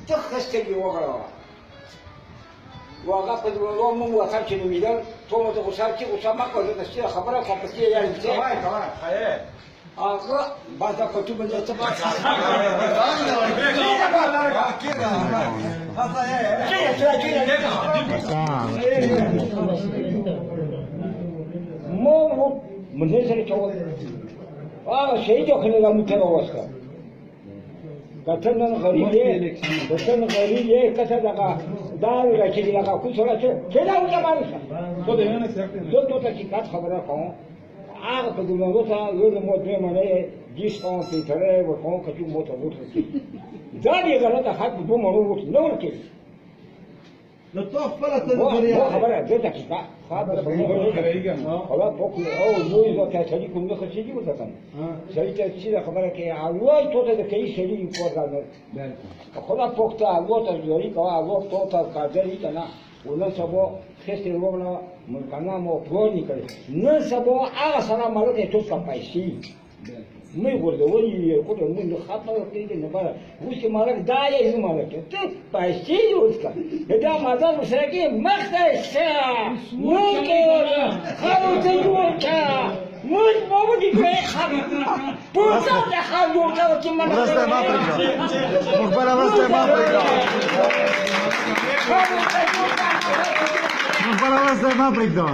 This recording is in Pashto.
ته ښه سترګې وغړوه. وهغه په دروندو موږ وطن چې نومېدل، ته مو ته غوسه کې غوسه مه کوه، زه د سیده خبره کوم، په سیده یار څه هغه بس دا پټو باندې څه مو مونږ سره چول هغه شهید خو نه مونږ ته وسته. کته نن غریب یې، کته نن غریب یې، کته دغه دا راچې دغه کو سره چې دا وځه زه ته چې کات خبره کوم. هغه په ګلونو ته یو مو دوه منه 10 پاون پیټره ورکوم کچو مو ته وټ دا دې غلطه حق دوه منو وټ نه ورکې. نو ته خپله څه نظریه خبره زه دقیقه خبره خبره پوک او لوی ته سړي کوم نه خرڅېږي ورته که نه سړي ته سیده خبره کوي. الوی تو ته د کوي سړي کور دا نه خدا پوک ته الو ته زوري کوه، الو تو ته قادر یي که نه. ونن سبا خستې وغله ملکانه مو پلور نه کړی. نن سبا هغه سره ملک یې ټول که پیسې مې غورځولي یې کوټه مونږ ختمه ورکړي نه بله. اوس چې ملک دا یې زه ملک یم، ته پیسې یې اوس که دا مزل ورسره کې مخ ته شه مونږ خلکو ته جوړ کړه، مونږ به ودې کړې پورته د خلکو جوړ کړه چې ملک ورسته ما پرېږده، موږ بله ورسته ما پرېږده، موږ بله ورسته ما پرېږده.